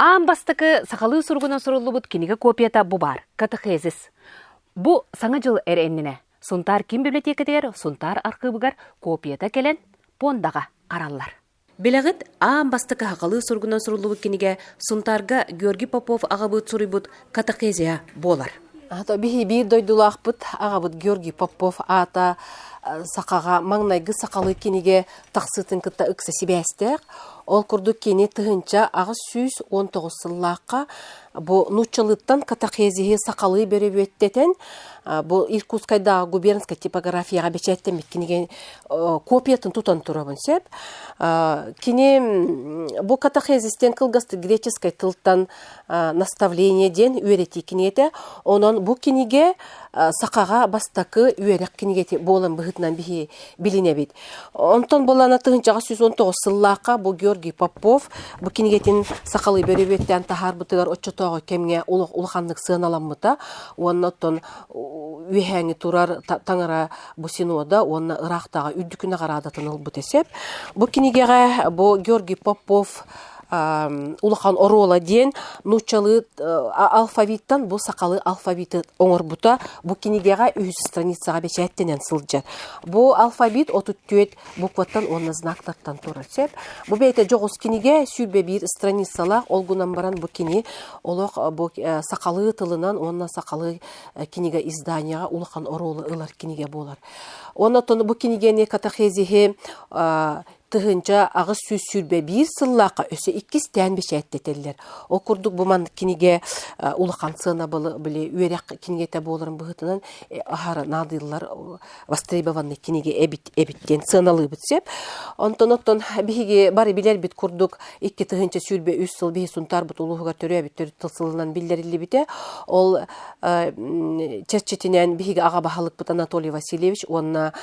Аан бастакы сахалыы суругунан суруллубут кинигэ копията бу баар «Катехезис». Бу Саҥа дьыл эрэ иннинэ Сунтаар киин библиотекатыгар Сунтаар архыыбыгар копията кэлэн пуондаҕа хараллар. Билэҕит, аан бастакы сахалыы суругунан суруллубут кинигэ Сунтаарга Георгий Попов аҕабыт суруйбут «Катехезия» буолар. Биһи биир дойдулаахпыт аҕабыт Георгий Попов аата сахаҕа маҥнайгы сахалыы кинигэ тахсыытын кытта ыкса сибээстээх. Ол курдук кини 1819 сыллаахха бу нууччалыыттан катехезиһи сахалыы бөрөбүөттэтэн бу Иркутскайдааҕы губернскай типографияҕа бэчээттэммит кинигэ копиятын тутан турабын сөп. Кини бу катехезистен кылгастык греческой тылтан наставление диэн үөрэтии кинигэтэ. Онон бу кинигэ сахаҕа бастакы үөрэх кинигэтэ буолан быһыытынан биһи билинэбит. Онтон буоллаана 1919 сыллаахха бу Георгий Попов бу кинигэтин сахалыы бөрөбүөттээн таһаарбытыгар оччотооҕу кэмҥэ улаханнык сыаналаммыта уонна оттон үөһээҥи турар таҥара бу синода уонна ыраахтааҕы үрдүкү наҕараадатын ылбыта сөп. Бу кинигэҕэ бу Георгий Попов улахан оруола диэн нууччалыы алфавиттан бу сахалыы алфавиты оҥорбута бу кинигэҕэ үһүс страницаҕа бэчээттэнэн сылдьар. Бу алфавит 34 букваттан уонна знактартан турар сөп. Бу бэйэтэ дьоҕус кинигэ 101 страницалаах, ол гынан баран бу кини олох бу сахалыы тылынан уонна сахалыы кинигэ изданияҕа улахан оруолу ылар кинигэ буолар. Онон бу кинигэни катехезиһи 1821 сыллаахха өссө иккистээн бэчээттэтэллэр. Ол курдук бу маннык кинигэ улахан сыанабылы били үөрэх кинигэтэ буоларын быһыытынан аһара наадыыллар востребованный кинигэ эбит эбит диэн сыаналыыбыт сөп. Онтон оттон биһиги бары билэрбит курдук 2023 сыл биһи Сунтаарбыт улууһугар төрөөбүт төрүт тыл сылынан биллэриллибитэ. Ол чэрчитинэн биһиги аҕа баһылыкпыт Анатолий Васильевич уонна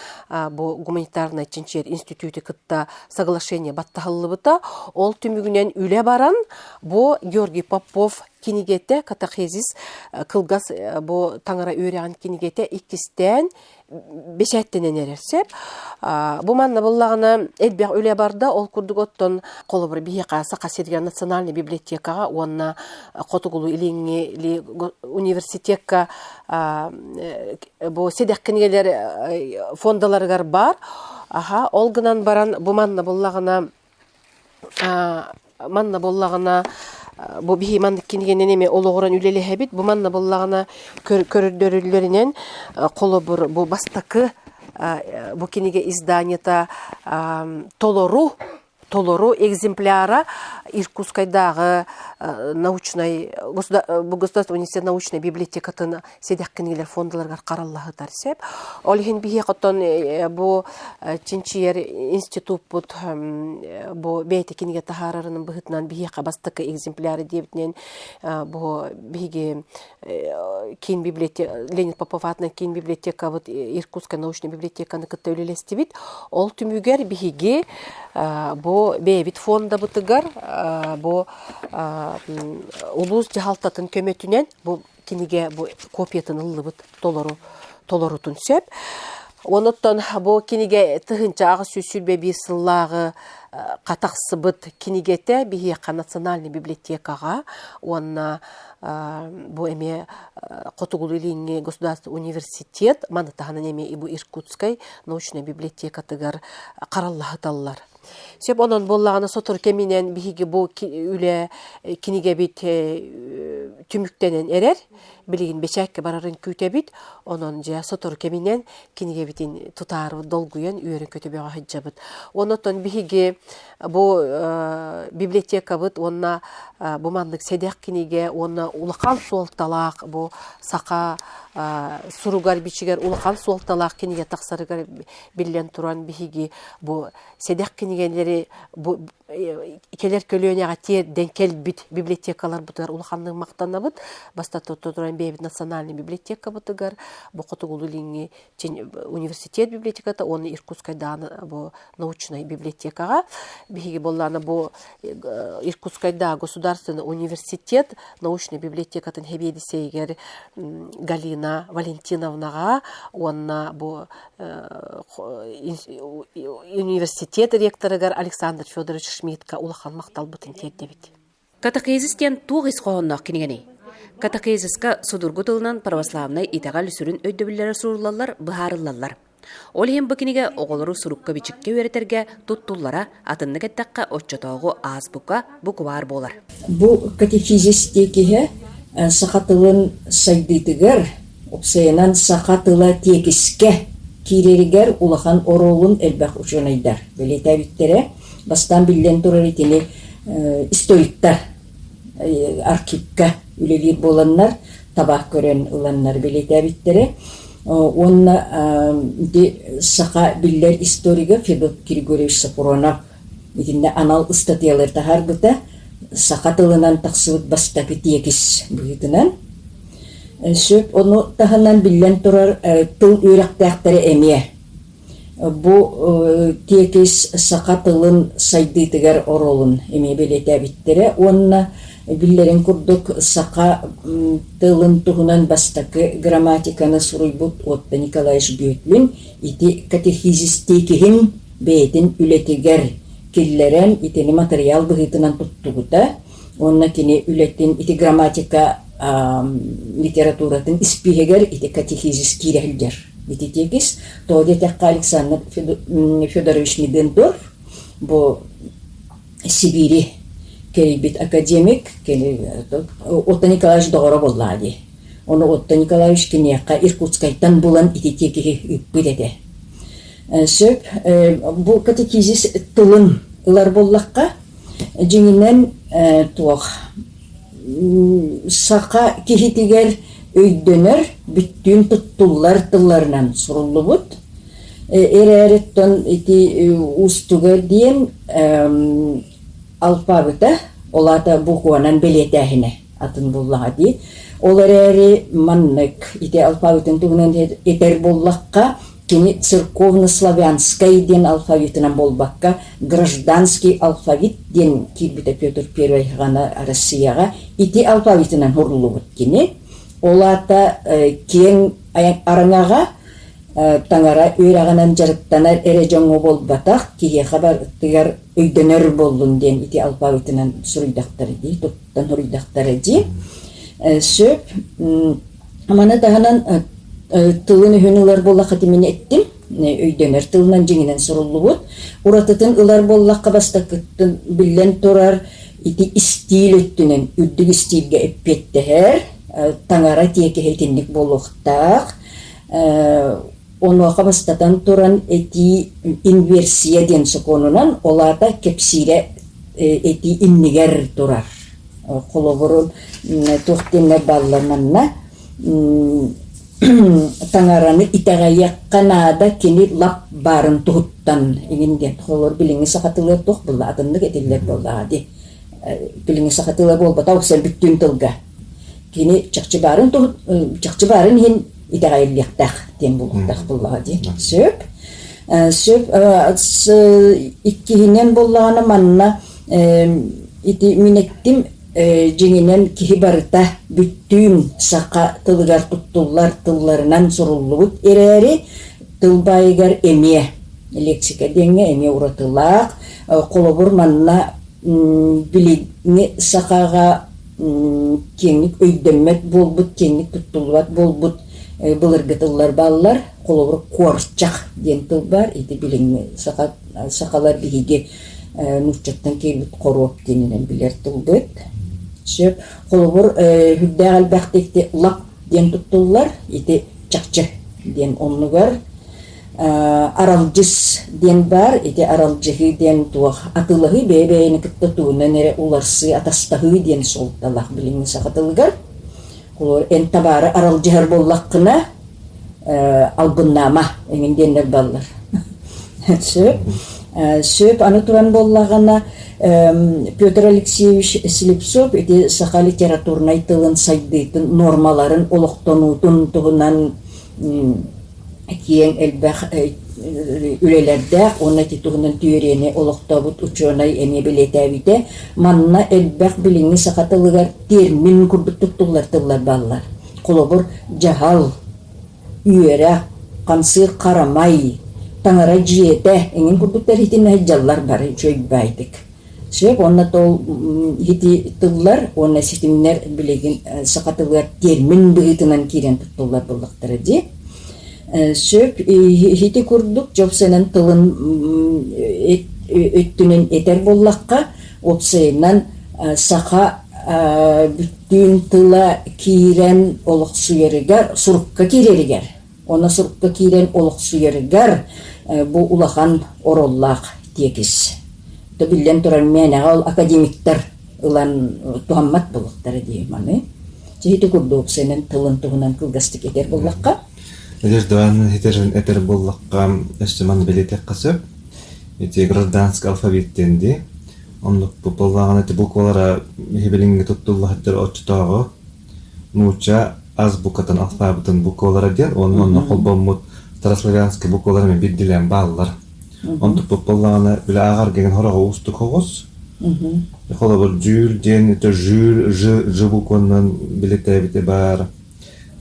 бу гуманитарнай чинчийэр институту кытта соглашение баттаһыллыбыта. Ол түмүгүнэн үлэ баран бу Георгий Попов кинигэтэ катехизис кылгас бу таҥара үөрэҕин кинигэтэ иккистээн бэчээттэнэн эрэр сөп. Бу манна буллаҕына элбэх үлэ барда. Ол курдук оттон холобур биһиэхэ Саха сиригэр национальнай библиотекаҕа уонна Хотугулуу Илиҥҥи университекка бу сэдэх кинигэлэр фондаларыгар баар. Аха, ол гынан баран бу манна буллаҕына манна буоллаҕына бу биһи маннык кинигэнэн эмиэ олоҕуран үлэлэһэбит. Бу манна буоллаҕына көрдөрүллэринэн холобур бу бастакы бу кинигэ изданиета толору толору экземпляра Иркутскайдааҕы научнай государственный университет научнай библиотекатын сэдэх кинигэлэр фондаларыгар хараллаһытар сөп. Ол иһин биһиэхэ оттон бу чинчийэр институппут бу бэйэтэ кинигэ таһаарарын быһыытынан биһиэхэ бастакы экземпляры диэбитинэн бу биһиги киин библиотека Леонид Попов аатынан киин библиотекабыт Иркутская научная библиотеканы кытта үлэлэстибит. Ол түмүгэр биһиги бу бэйэбит фондабытыгар бу улуус дьаһалтатын көмөтүнэн бу кинигэ бу копиятын ыллыбыт толору толорутун сөп. Онуттан бу кинигэ 1821 сыллааҕы хатахсыбыт кинигэтэ биһиэхэ национальный библиотекаҕа уонна бу эмиэ Хотугулуу-Илиҥҥи государственный университет маны таһынан эмиэ бу Иркутскай научнай библиотекатыгар хараллаһыталлар. Сөп онон буоллаҕына сотору кэминэн биһиги бу үлэ кинигэбит түмүктэнэн эрэр. Билигин бэчээккэ барарын күүтэбит. Онон дьэ сотору кэминэн кинигэбитин тутаары долгуйан үөрэн-көтө бөҕө сылдьабыт. Онон биһиги бу библиотекабыт уонна бу маннык сэдэх кинигэ уонна улахан суолталаах бу саха суругар-бичигэр улахан суолталаах кинигэ тахсарыгар биллэн туран биһиги бу сэдэх кинигэлэри бу кэлэр көлүөнэҕэ тиэрдэн кэлбит библиотекаларбытыгар улаханнык махтанабыт. Бастатан туран бэйэбит национальный библиотекабытыгар бу Хотугулуу-Илиҥҥи университет библиотеката уонна Иркутскайдааҕы бу научнай библиотекаҕа биһиги буоллаана бу Иркутскайдааҕы государственный университет научнай библиотекатын сэбиэдиссэйигэр Галина Валентиновнаҕа уонна бу университет ректорыгар Александр Федорович Шмидтка улахан махталбытын тиэрдэбит. Катехизис диэн туох ис хоһоонноох кинигэний? Катехизиска судургу тылынан православнай итэҕэл сүрүн өйдөбүллэрэ суруллаллар, быһаарыллаллар. Ол иһин бу кинигэ оҕолору сурукка-бичиккэ үөрэтэргэ туттуллара, атыннык эттэххэ, оччотооҕу азбука букубаар буолар. Бу катехизис тиэкиһэ саха тылын сайдыытыгар, уопсайынан саха тыла тиэкискэ киирэригэр улахан оруолун элбэх учуонайдар бэлиэтээбиттэрэ. Бастаан биллэн турар итини историктар архивка үлэлиир буоланнар таба көрөн ыланнар бэлиэтээбиттэрэ. Уонна ити саха биллэр историга Федот Григорьевич Сапронов итиннэ анал ыстатыйалары таһаарбыта саха тылынан тахсыбыт бастакы тиэкис быһыытынан. Сөп ону таһынан биллэн турар тыл үөрэхтээхтэрэ эмиэ Бу тиэкис саха тылын сайдыытыгар оруолун эмиэ бэлиэтээбиттэрэ уонна биллэрин курдук саха тылын туһунан бастакы грамматиканы суруйбут Отто Николаевич Бүөтлүн ити катехизис тиэкиһин бэйэтин үлэтигэр киллэрэн итини матырыйаал быһыытынан туттубута уонна кини үлэтин ити грамматика литературатын испииһэгэр ити катехизис киирэ сылдьар. Ити тиэкис тоҕо диэтэххэ Александр Федорович Мидендорф бу Сибиири кэрийбит академик, Отто Николаевич доҕоро буоллаҕа дии. Ону Отто Николаевич киниэхэ Иркутскайтан булан ити тиэкиһи ыыппыт этэ. Сөп, бу катехизис тылын ылар буоллахха, дьиҥинэн туох Саха киһитигэр өйдөнөр, бүттүүн туттуллар тылларынан суруллубут. Эрээриттэн ити уустуга диэн алпаабыта, ол аата букванан бэлиэтээһинэ атын буоллаҕа дии. Ол эрээри маннык ити алпаабытын туһунан этэр буоллахха, Кини церковно-славянскай диэн алфавитынан буолбакка, гражданский алфавит диэн киирбитэ Петр Первый ҕана Россияҕа ити алфавитынан суруллубут кини. Ол аата киэҥ араҥаҕа таҥара үөрэҕинэн дьарыктанар эрэ дьоҥҥо буолбатах, киһиэхэ барытыгар өйдөнөр буоллун диэн ити алфавитынан суруйдахтара дии, туттан суруйдахтара дии. Сөп. Маны таһынан тылын-өһүн ылар буоллахха мин эттим, өйдөнөр тылынан дьиҥинэн суруллубут. Уратытын ылар буоллахха бастакыттан биллэн турар ити истиил өттүнэн үрдүк истиилгэ эппиэттэһэр, таҥара тиэкиһэ итинник буолуохтаах. Онуоха бастатан туран этии инверсия диэн сокуонунан, ол аата кэпсиирэ этии иннигэр турар. Холобурун туох диэннэр бааллар манна таҥараны итэҕэйиэххэ наада кини лап баарын туһуттан иҥин диэн холобур билиҥҥи саха тылыгар туох буолла атыннык этиллэр буоллаҕа дии билиҥҥи саха тыла буолбатах уксар бүттүүн тылга кини чахчы баарын чахчы баарын иһин итэҕэйиллиэхтээх диэн буолуохтаах буоллаҕа дии сөп сөп иккиһинэн буоллаҕына манна Ити мин эттим, дьиҥинэн киһи барыта бүттүүн саха тылыгар туттуллар тылларынан суруллубут эрээри, тыл баайыгар эмиэ лексика диэҥҥэ эмиэ уратылаах. Холобур, манна билиҥҥи сахаҕа киэҥник өйдөммөт буолбут, киэҥник туттуллубат буолбут былыргы тыллар бааллар. Холобур, куорчах диэн тыл баар. Ити билиҥҥи саха сахалар биһиги нууччаттан киирбит хоруоп диэнинэн билэр тылбыт. Сөп. Холобур, үрдээх элбэхтик лап диэн туттуллар. Ити чахчы диэн оннугар аралдьыс диэн баар. Ити аралдьыһыы диэн туох атыылаһыы бэйэ-бэйэни кытта тугунан эрэ уларсыы, атастаһыы диэн суолталаах билиҥҥи саха тылыгар. Холобур, эн табаары аралдьыһар буоллаххына, албыннаама эҥин диэннэр баллар. Сөп. Сөп аны туран буоллаҕына Петр Алексеевич Слепцов ити саха литературнай тылын сайдыытын нуормаларын олохтонуутун туһунан киэҥ элбэх үлэлэрдээх уонна ити туһунан түөрүйэни олохтообут учуонай эмиэ бэлиэтээбитэ. Манна элбэх билиҥҥи саха тылыгар термин курдук туттуллар тыллар бааллар. Холобур, дьаһал, үөрэх, хамсыыр харамай, таҥара дьиэтэ эҥин курдуктар итиннэ сылдьаллар бары үчүгэй баайдык. Сөп уонна тол ити тыллар уонна ситимнэр билигин саха тылыгар термин быһыытынан киирэн туттуллар буоллахтара дии. Сөп ити курдук дьопсайынан тылын өттүнэн этэр буоллахха, уопсайынан саха бүттүүн тыла киирэн олохсуйарыгар, сурукка киирэригэр, онно сурукка киирэн олохсуйарыгар бу улахан ороллоох тиэкис. То биллэн турар мээнэҕэ ол академиктар ылан туһаммат буолуохтара дии маны. Ити курдук уопсайынан тылын туһунан кылгастык этэр буоллахха. Надежда Ивановна этэр буоллахха, өссө манна бэлиэтиэххэ сөп. Ити гражданскай алфавит диэн дии. Оннук буоллаҕына ити буквалара билиҥҥи туттулла сылдьар оччотооҕу нуучча азбукатын алфавитын буквалара диэн уонна онно холбоммут старославянскай буквалара эмиэ биирдиилээн бааллар. Онтукпут буоллаҕына били ааҕарга игин хороҕо уустук оҕус. Холобур дьүүл диэн это жүүл ж ж букванан билэтээбитэ баар.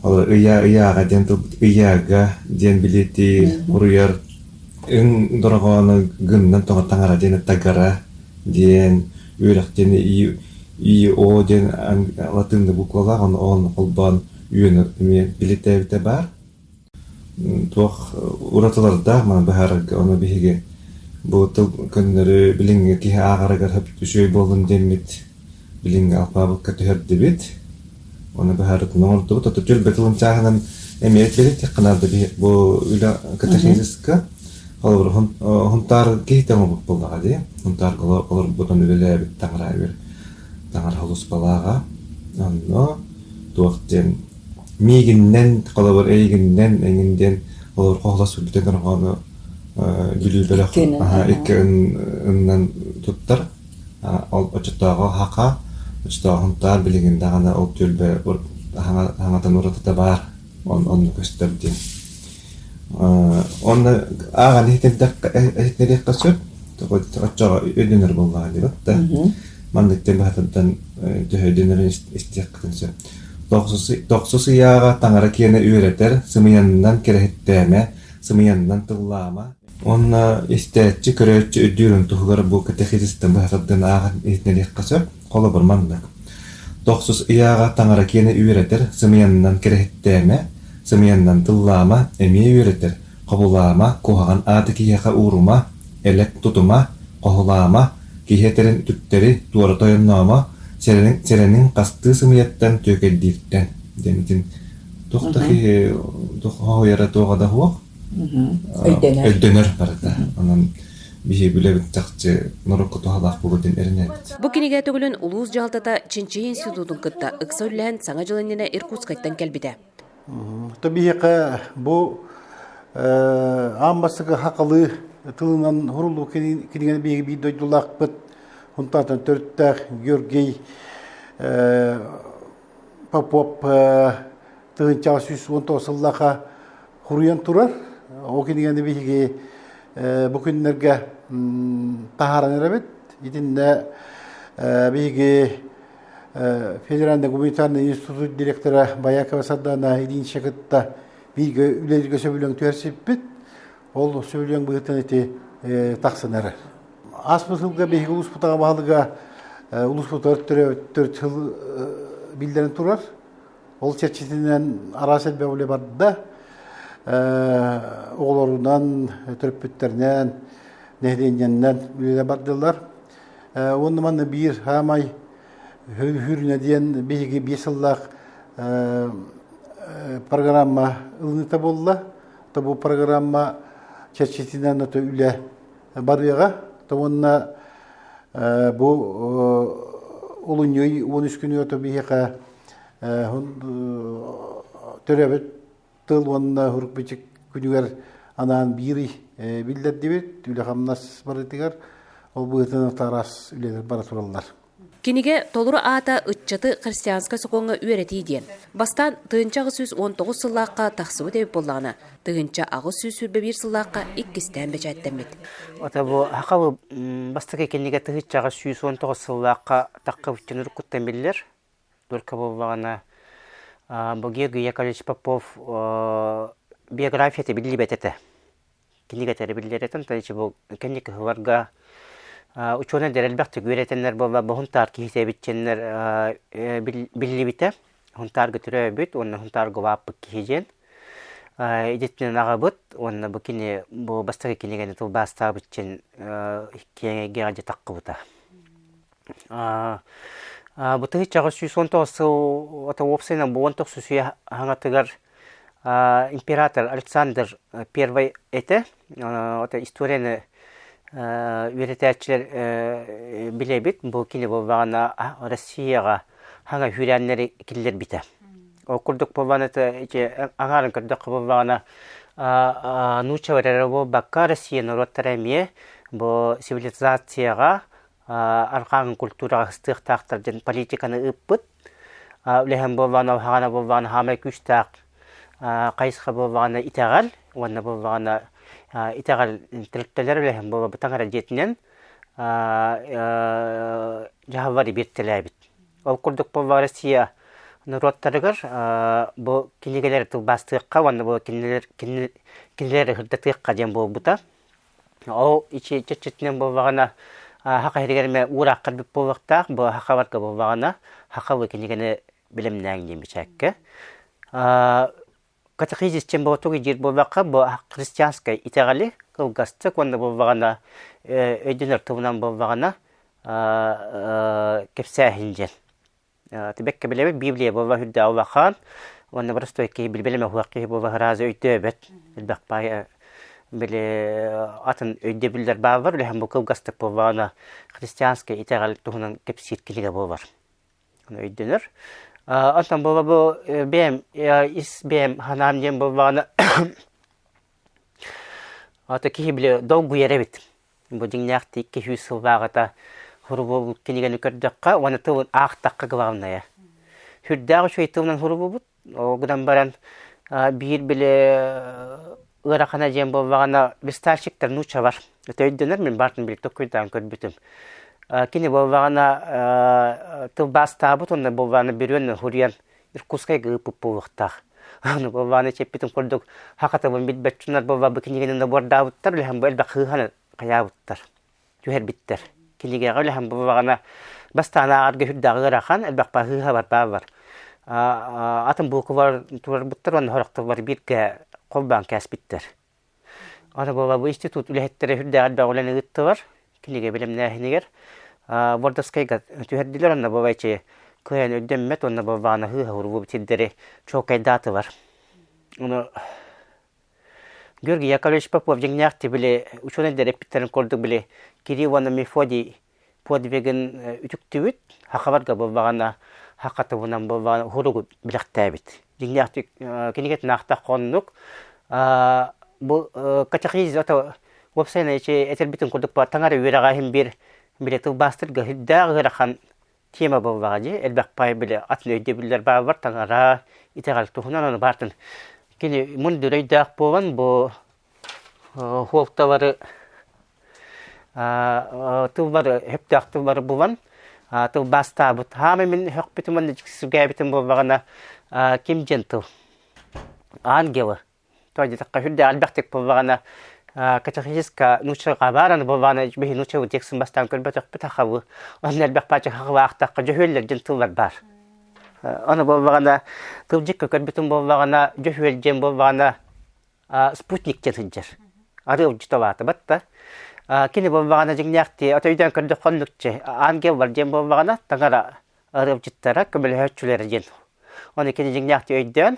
Ол ыйа ыйааҕа диэн тылбыт ыйаага диэн билиэтиир, уруйар Ын дорҕооно гыннан тоҕо таҥара диэн тагара диэн үөрэх диэн и о диэн латыынны буквалаах ону ону холбоон үөнү эмиэ билитээбитэ баар. Туох уратылардаах маны быһаарарга ону биһиги бу тыл көннөрү билиҥҥи киһи ааҕарыгар үчүгэй буоллун диэммит билиҥҥи алпаабыкка түһэрдибит. Оны быһаарытын оҥордубут. Ото түөлбэ тылын чааһынан эмиэ этилэри наада бу үлэ катехизиска холобур Хунтаар киһитэ оҥорбут буоллаҕа дии. Хунтаарга олорбутун үлэлээбит таҥара үөр таҥара холуспалааҕа. Онно туох диэн миигиннэн холобур эйигиннэн эҥин диэн холобур хоһуласпыт бүтэн дорҕоону Бүлүү бөлөх икки ыннан туттар. Ол оччотооҕу хаха, оччотооҕу Хунтаар билигин даҕаны ол түөлбэ хаҥатан уратыта баар, онно көстөр диэн. Онно ааҕан иһитиннэриэххэ сөп, оччоҕо өйдөнөр буоллаҕа диэбит да. Маннык диэн быһатыттан төһө өйдөнөрүн истиэххитин сөп. Тохсус ыйааҕа таҥара киэнэ үөрэтэр, сымыйаннан кэрэһиттээмэ, сымыйаннан тыллаама. Уонна истээччи, көрөөччү өйдүүрүн туһугар бу катехизистан быһа тардан ааҕан иһитиннэриэххэ сөп. Холобур, маннык. Тохсус ыйааҕа таҥара киэнэ үөрэтэр, сымыйаннан кэрэһиттээмэ, сымыйаннан тыллаама, эмиэ үөрэтэр, хобулаама, куһаҕан ааты киһиэхэ уурума, элэк тутума, хоһулаама, киһи этэрин түктэри, туора тойонноомо, сэрэниҥ, сэрэниҥ хастыы сымыйаттан түөкэйдииртэн диэн итин туох да киһи хоһуйара туоҕа да суох Өйдөнөр. Өйдөнөр барыта. Онон биһиги үлэбит чахчы норуокка туһалаах буолуо диэн эрэнэбит. Бу кинигэ төгүлүн улуус дьаһалтата Чинчийии институтун кытта ыкса үлэлэһэн Саҥа дьыл иннинэ Иркутскайтан кэлбитэ. То биһиэхэ бу аан бастакы хакалыы тылынан хуруллуу кинигэни биһиги биир дойдулаахпыт Хунтаатан төрүттээх Георгий Попов тыһыынчаҕа 119 сыллаха хуруйан турар. Ол кинигэни биһиги бу күннэргэ таһааран эрэбит. Итиннэ биһиги Федеральный гуманитарный институт директора Баякова Сардана Ильинича кытта бииргэ үлэлииргэ сөбүлэҥ түһэрсиппит. Ол сөбүлэҥ быһыытынан ити тахсан эрэр. Ааспыт сылга биһиги улууспутаҕа баһылыга улууспутугар төрөөбүт сыл биллэрэн турар. Ол чэрчитинэн араас элбэх үлэ барда. Оҕолорунан, төрөппүттэринэн, нэһилиэнньэннэн үлэлэр бардылар. Уонна манна биир хаамай хүрүнэ диэн биһиги биир сыллаах программа ылыныыта буолла. Бу программа чэрчитинэн үлэ барыаҕа. Уонна бу олунньу 13 күнүгэр биһиэхэ төрөөбүт тыл уонна сурук-бичик күнүгэр анаан биир ый биллэрдибит үлэ-хамнас барытыгар ол быһыытынан араас үлэлэр бара тураллар. Кинигэ толору аата «Ыччаты христианскай сокуоҥҥа үөрэтии» диэн. Бастаан 1819 сыллаахха тахсыбыт эбит буоллаҕына, 1821 сыллаахха иккистээн бэчээттэммит. Ото бу хахабы бастакы кинигэ 1819 сыллаахха таххыбыттан уруккуттан биллэр. Только буоллаҕына бу Георгий Яковлевич Попов биографията биллибэт этэ. Кинигэтэ эрэ биллэр этэ. Онтон бу кэнники сылларга Учуонайдар элбэхтик үөрэтэннэр буолла бу Һунтаар киһитэ эбитчэннэр биллибитэ. Һунтаарга төрөөбүт уонна Һунтаарга улааппыт киһи диэн. Идэтинэн аҕабыт уонна бу кини бу бастакы кинигэни тылбаастаабыт диэн киэҥ эйгэҕэ дьэ таххыбыта. Бу 1819 сыл ото уопсайынан бу 19 үйэ хаҥатыгар император Александр Первый этэ. Ото историяны үөрэтээччилэр билэбит. Бу кини буоллаҕына Россияҕа хаҥа үүрээннэри киллэрбитэ. Ол курдук буоллаҕына ити аҥаарын көрдөххө буоллаҕына нууччалар эрэ буолбакка Россия норуоттара эмиэ бу цивилизацияҕа арҕааҥҥы культураҕа ыстыахтаахтар диэн политиканы ыыппыт. Үлэһэн буоллаҕына, хаҕана буоллаҕына хаамай күүстээх хайысха буоллаҕына итэҕэл уонна буоллаҕына итэҕэл тэрилтэлэр үлэһэн буолла таҥара дьиэтинэн дьаһаллары биэртэлээбит. Ол курдук буолла Россия норуоттарыгар бу кинигэлэри тылбаастыахха уонна бу кинилэр кинилэри ырдатыахха диэн буолбута. Ол ичи чэччитинэн буоллаҕына саха иһигэр эмэ уураах кэлбит буолуохтаах, бу сахаларга буоллаҕына сахалыы кинигэни билимнээҥ диэн бэчээккэ. Катехизис диэн буолуохтук диир буоллахха, бу христианскай итэҕэли кылгастык уонна буоллаҕына өйдөнөр тылынан буоллаҕына кэпсээһин диэн. Тибэккэ билэбит Библия буолла үрдээх улахан уонна простой киһи билбэлэмэ уһуох киһи буолла ыраазы өйдөөбөт элбэх баай били атын өйдөбүллэр бааллар үлэһэн бу кылгастык буоллаҕына христианскай итэҕэл туһунан кэпсиир кинигэ буолар өйдөнөр. Онтон буола бу бэйэм ис бэйэм ханаам диэн буоллаҕына ата киһи били долгуйар эбит. Бу дьиҥнээхтик 200 сыллааҕыта суруллубут кинигэни көрдөххө уонна тылын аахтахха главное. Сүрдээх үчүгэй тылынан суруллубут. Ол гынан баран биир били ыарахана диэн буоллаҕына верстальщиктар нууччалар. Это өйдөнөр мин баартын били токкуйдаан көрбүтүм. Кини буоллаҕына тылбаастаабыт уонна буоллаҕына бүрүөн хуруйан Иркутскайга ыыппыт буолуохтаах. Аны буоллаҕына чэппитин курдук хахатабын билбэт дьоннор буолла бу кинигэни набордаабыттар үлэһэн бу элбэх хыыһаны хайаабыттар, түһэрбиттэр. Кинигэҕэ үлэһэн буоллаҕына бастаан ааҕарга сүрдээх ыарахан, элбэх хыыһа бар бааллар. Атын буукубалар турарбыттар уонна сорохторбар бииргэ холбоон кээспиттэр. Аны буола бу институт үлэһиттэрэ сүрдээх элбэх үлэни ыыттылар кинигэ бэлэмнээһинигэр. Бордовскайга түһэрдилэр онно буолайчы кыайан өйдөммөт уонна буолбаҕына һыыһа урбубут сирдэри чуолкайдаатылар. Ону Георгий Яковлевич Попов дьиҥнээхти били учуонайдар эппиттэрин курдук били Кирилл уонна Мефодий подвигын үтүктүбүт, хахабарга буоллаҕына хахатыбынан буоллаҕына уһуругу билэхтээбит. Дьиҥнээхтик кинигэтин аахтахха оннук. Бу катехизис ото уопсайынан ичи этэрбитин курдук таҥара үөрэҕэ иһин биир били тылбаастырга сүрдээх ыарахан тема буоллаҕа дии. Элбэх пай били атын өйдөбүллэр бааллар таҥара итэҕэл туһунан аны баартын кини мындыр өйдөөх буолан бу хуолталары тыллары сөптөөх тыллары булан тылбаастаабыт. Хаамай мин сөхпүтүм уонна дьиксиргээбитим буоллаҕына ким диэн тыл? Ангелы. То диэтэххэ сүрдээх элбэхтик буоллаҕына катехизиска нууччалга баар аны буоллаҕына биһи нууччалыы текстин бастаан көрбөтөхпүт хахабы онно элбэх паача хахылаахтахха дьөһүөллэр диэн тыллар баар. Аны буоллаҕына тылдьыкка көрбүтүм буоллаҕына дьөһүөл диэн буоллаҕына спутник диэн сылдьар. Арыалдьыталаатыбат да. Кини буоллаҕына дьиҥнээхтии ото өйдөөн көрдөххө оннукча ангел бар диэн буоллаҕына таҥара арыалдьыттара көмөлөһөөччүлэрэ диэн. Ону кини дьиҥнээхтии өйдөөн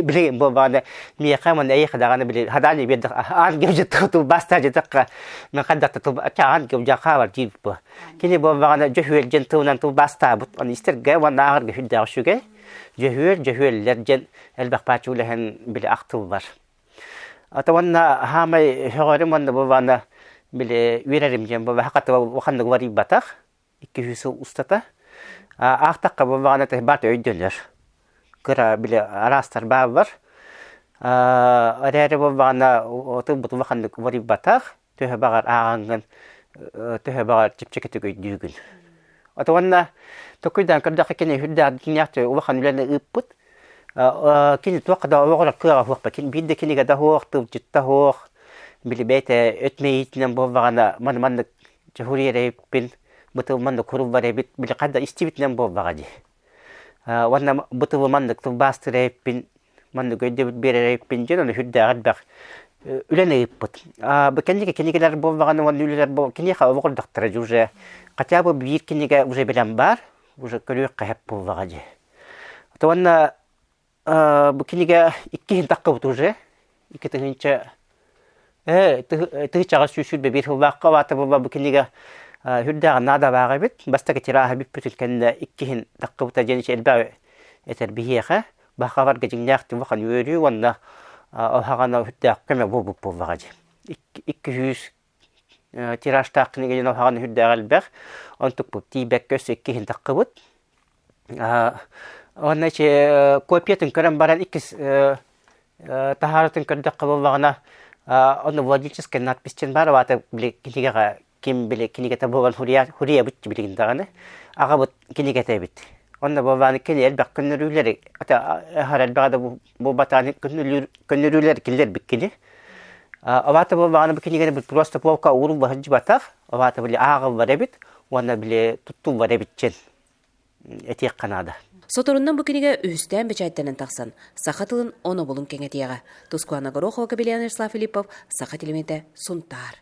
билигин буоллаҕына миэхэ уонна эйиэхэ даҕаны били хадаан биэрдэх ангел дьыттаҕа тылбаастаа дьытахха мен хайдах да тыл ангел дьа хаалар диир бу. Кини буоллаҕына дьөһүөл диэн тылынан тылбаастаабыт. Ону истэргэ уонна ааҕарга сүрдээх үчүгэй. Дьөһүөл, дьөһүөллэр диэн элбэх бааччы үлэһэн били ахтыллар. Ата уонна хаамай сөҕөрүм уонна бу били үөрэрим диэн бу хатыба улаханнык уларыйбатах 200 сыл устата. Аахтахха буоллаҕына баат өйдөнөр. Кыра били араастар бааллар. Эрээри буоллаҕына тылбыт улаханнык уларыйбатах. Төһө баҕар ааҕаҥҥын, төһө баҕар чэпчэкитик өйдүүгүн. Ото уонна токуйдаан көрдөххө кини үрдээх дьиҥнээх улахан үлэни ыыппыт. Кини туохха да олоҕор кыаҕа суох кини биир да кинигэ да суох, тылдьыт да суох. Били бэйэтэ өт мэйиитинэн буоллаҕына маны маннык Дьэ эрэйиппин бытылман куруллар эбит били ханна истибитинэн буоллаҕа дии. Уонна бытылы маннык тылбаастыр эбиппин маннык өйдөбүл биэрэр эбиппин диэн ону сүрдээх элбэх үлэни ыыппыт. Бу кэнники кинигэлэр буоллаҕына уонна үлэлэр бу киниэхэ олох ордохторо дии уже хотя бы биир кинигэ уже билэн баар уже көрүөххэ сөп буоллаҕа дии. Уонна бу кинигэ иккиһин таххыбыт уже 2000 тыһыынчаҕа 121 сыллаахха баата буолла бу кинигэ үрдээҕи наадалаах эбит. Бастакы тираһа бүппүтүн кэннэ иккиһин таххыбыта диэн элбэҕи этэр биһиэхэ. Бахабарга дьиҥнээх улахан үөрүү уонна оһаҕана үрдээх көмө буолбут буоллаҕа дии. 200 тиражтаах кинигэ диэн оһаҕана үрдээх элбэх. Онтукпут тиийбэккэ өссө иккиһин таххыбыт. Уонна копиятын көрөн баран иккис таһаарытын көрдөххө буоллаҕына онно владельческая надпись диэн баар аата били кинигэҕэ ким били кинигэтэ буолан хуруйабыт билигин даҕаны аҕабыт кинигэтэ эбит. Онно буоллаҕына кини элбэх көннөрүүлэри аһар элбэҕэ да буолбатаҕын көннөрүүлэр киллэрбит кини. Овата буоллаҕына бу кинигэни просто полка уурулла сылдьыбатах, овата били ааҕыллар эбит уонна били туттуллар эбит диэн этиэххэ наада. Соторунан бу кинигэ үһүстээн бэчээттэнэн тахсан, саха тылын онобулун кэҥэтиэҕэ. Тускуана Горохова, Кабельян Ярослав Филиппов, Саха телемиэтэ, Сунтаар.